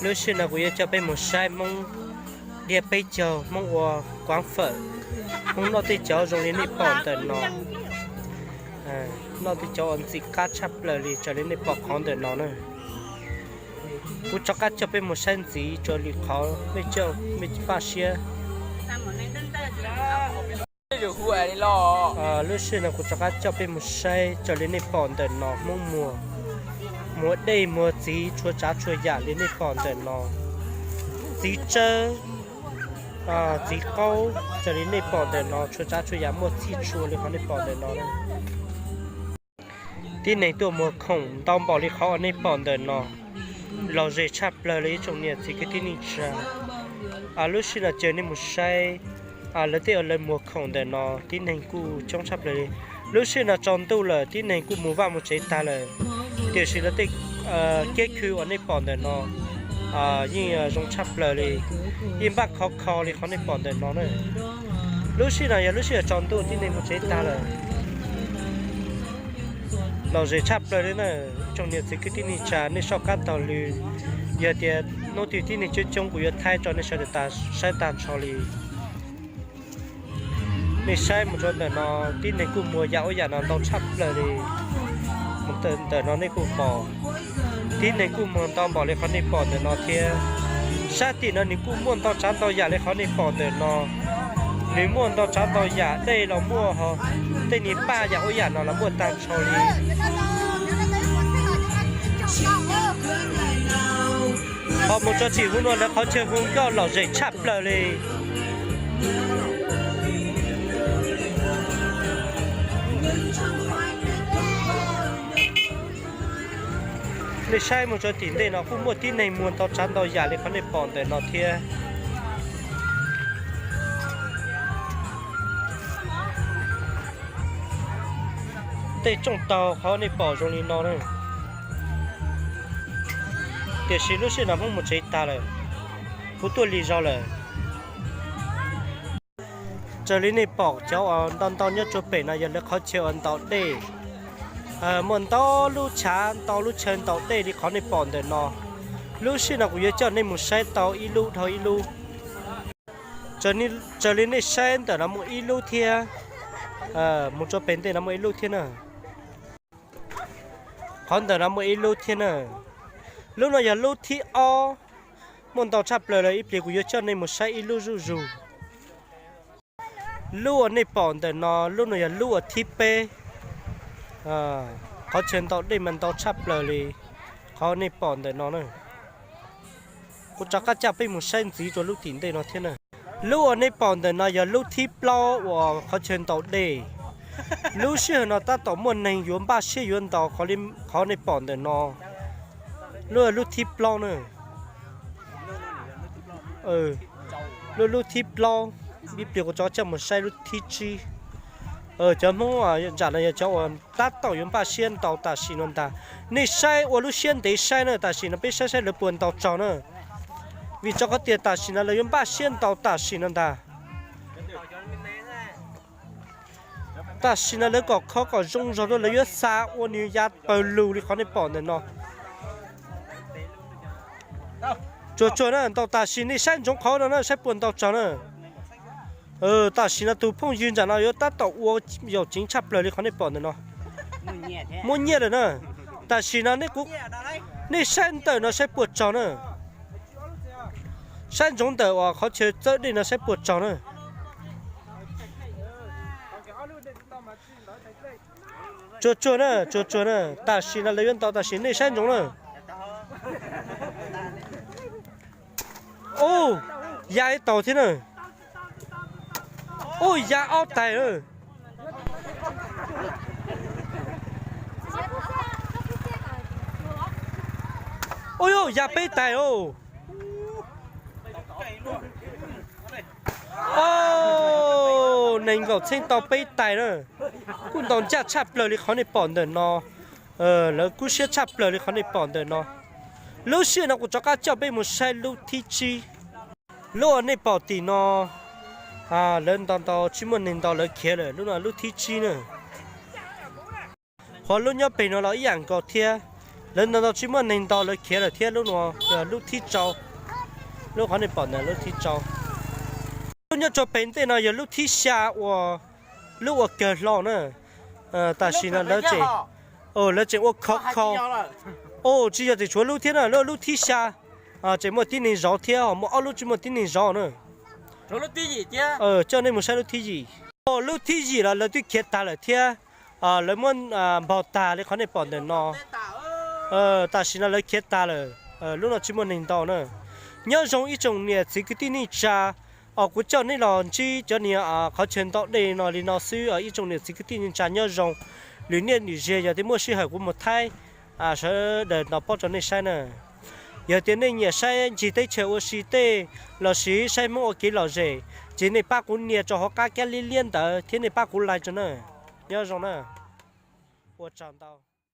Lub sij hawm no kuv yuav coj peb mus saib Hmoob dhia peb caug, Hmoob ua kuav fawm, Hmoob noj tej cov zoo li nej pom ntawm no. Noj tej cov uas ntxim qab tshaj plaws li raws li nej pom qhov ntawm no na. Kuv rov qab coj peb mus saib ntxiv tso li qhov mej coj mej paj siab. Lub sij hawm no kuv rov qab coj peb mus saib raws li nej pom ntawm no, Hmoob muag, muag dej muag txiv txhua tsav txhua yam li nej pom ntawm no. Txiv tsawb, txiv qaub, raws li nej pom ntawm no, txhua tsav txhua yam muaj txhij txhua li qhov nej pom ntawm no. Tib neeg tuaj muag khoom ntau npaum li qhov uas nej pom ntawm no, lom zem tshaj plaws li ib tsoom niam txiv kwv tij neej tsa. Lub sij hawm no caw nej mus saib lawv tej uas lawv muag khoom ntawm no, tib neeg kuj coob tshaj plaws li. Lub sij hawm no tsaus ntuj lawm, tib neeg kuj mus vaj mus tsev tag lawm, tiam sis lawv tej kiab khw uas nej pom ntawm no yeej zoo tshaj plaws li, yeej npaj khov kho li qhov nej pom ntawm no na. Lub sij hawm no yog lub sij hawm tsaus ntuj tib neeg mus tsev tag lawm. Lom zem tshaj plaws li na, tsoom niam txiv kwv tij neej tsa nej soj qab taug lw. Yog tias hnub twg tib neeg coob coob kuv yuav thaij rau nej sawv daws saib tag nrho li. Nej saib mus rau ntawm no, tib neeg kuj muag yam ub yam no ntau tshaj plaws li. Mus ntawm no nej kuj pom, tib neeg kuj muag ntau npaum li qhov nej pom ntawm no thiab. Sab tim no nws kuj muaj ntau tsav ntau yam li qhov nej pom ntawm no. Nws muaj ntau tsav ntau yam, dej los muaj, ho tej niag paj yam ub yam no los muaj tag nrho li. Ho mus txog tim hu no lawv qhov chaw hu nkauj lom zem tshaj plaws li. Nej saib mus rau tim ntej no kuj muaj tib neeg muag ntau tsav ntau yam li qhov nej pom ntawm no thiab. Tej rooj taug qhov nej pom zoo li no na. Tiam sis lub sij hawm no Hmoob mus tsev tag lawm, kuv tuaj lig zog lawm. Raws li nej pom cov uas ntau ntau nyob rau pem no yog lawv qhov chaw uas ntaus dej. Muaj ntau lub chav ntau lub chaw ntaus dej li qhov nej pom ntawm no. Lub sij hawm no kuv yuav coj nej mus saib tau ib lub dhau ib lub. Raws li nej saib ntawm no muaj ib lub thiab, mus rau pem ntej no muaj ib lub thiab na. Qhov ntawm no muaj ib lub thiab na. Lub no yog lub thib ob. Muaj ntau tshaj plaws lawm, ib pliag kuv yuav coj nej mus saib ib lub zuj zus. Lub uas nej pom ntawm no, lub no yog lub uas thib peb. Qhov chaw ntaus dej mas ntau tshaj plaws li qhov nej pom ntawm no na. Kuv rov qab coj peb mus saib ntxiv rau lub tim ntej no thiab na. Lub uas nej pom ntawm no yog lub thib plaub uas qhov chaw ntaus dej. Lub sij hawm no tab tom muaj neeg yuav npaj siab yuav ntaus qhov nej pom ntawm no. Lub, lub thib plaub na. Lub, lub thib plaub. Ib pliag kuv rov coj mus saib lub thib tsib. Cov Hmoob ntsam no yog cov uas tab tom yuav npaj siab ntaus tam sim no ntag. Nej saib ua lub siab ntev saib na, tam sim no peb saib saib lawv puas ntaus tsaug na. Vim rau qhov tias tam sim no lawv yuav npaj siab ntaus tam sim no ntag. Tam sim no lawv kom kho kom zoo zog rau lawv yuav xa ua nws yav pawg lug li qhov nej pom ntawm no. Tsuag tsuag na, ntaus tam sim nej saib ntsoov qhov no na, saib puas ntaus tsaug na. Tam sim no tus phooj ywg ntsam no yuav tab tom ua yaum ceev tshaj plaws li qhov nej pom ntawm no. Muaj nyiaj lawm na. Tam sim no nej saib ntawm no saib puas tsaug na. Saib ntsoov ntawm uas qhov chaw txawb dej no saib puas tsaug na. Tsuag tsuag na, tsuag tsuag na, tam sim no lawv yuav ntaus tam sim nej saib ntsoov na. Ub, ya ib taus thiab na. Ub, ya ob tais na. Ub, ya peb tais lauj. Neeg nkaum txheej tau peb tais na. Kuj ntaus ncaj tshaj plaws li qhov nej pom ntawm no. Lawv kub siab tshaj plaws li qhov nej pom ntawm no. Lub sij hawm no kuv rov qab coj peb mus saib lub thib tsib. Lub uas nej pom tim no, lawv ntaus ntaus tsis muaj neeg ntaus lawv khiav lawm, lub no lub thib tsib na. Qhov lub nyob pem no los ib yam nkaus thiab. Lawv no tsis muaj neeg ntaus, lawv khiav lawm thiab. Lub no yog lub thib rau, lub qhov nej pom ntawm lub thib rau. Lub nyob rau pem ntej no yog lub thib xya uas lub uas kawg hlo na. Tam sim no lawv tseem, lawv tseem ua khov kho. Tsis yog tseem tshuav lub thiab na, lub lub thib xya tseem muaj tib neeg zov thiab, ho muaj ob lub tsis muaj tib neeg zov na. Coj nej mus saib lub thib yim. Lub thib yim los lawv twb khiav tag lawm thiab. Lawv muab npog tag li qhov nej pom ntawm no. Tam sim no lawv khiav tag lawm, lub no tsis muaj neeg ntaus na. Nyob zoo ib tsoom niam txiv kwv tij neej tsa, os kuv coj nej los ntsib cov niag qhov chaw ntau dej no li no xwb os ib tsoom niam txiv kwv tij neej tsa nyob zoo. Lwm niaj lwm zaus yog tias muaj sij hawm kuv mus thaij sawv daws nto pob rau nej saib na. Yog tias nej nyiam saib ncig teb chaws ua si tej lossis saib Hmoob ua kev lom zem, ces nej pab kuv nias rau hauv qab kab liab liab ntawd thiab nej pab kuv like rau na. Nyob zoo na. Ua tsaug ntau.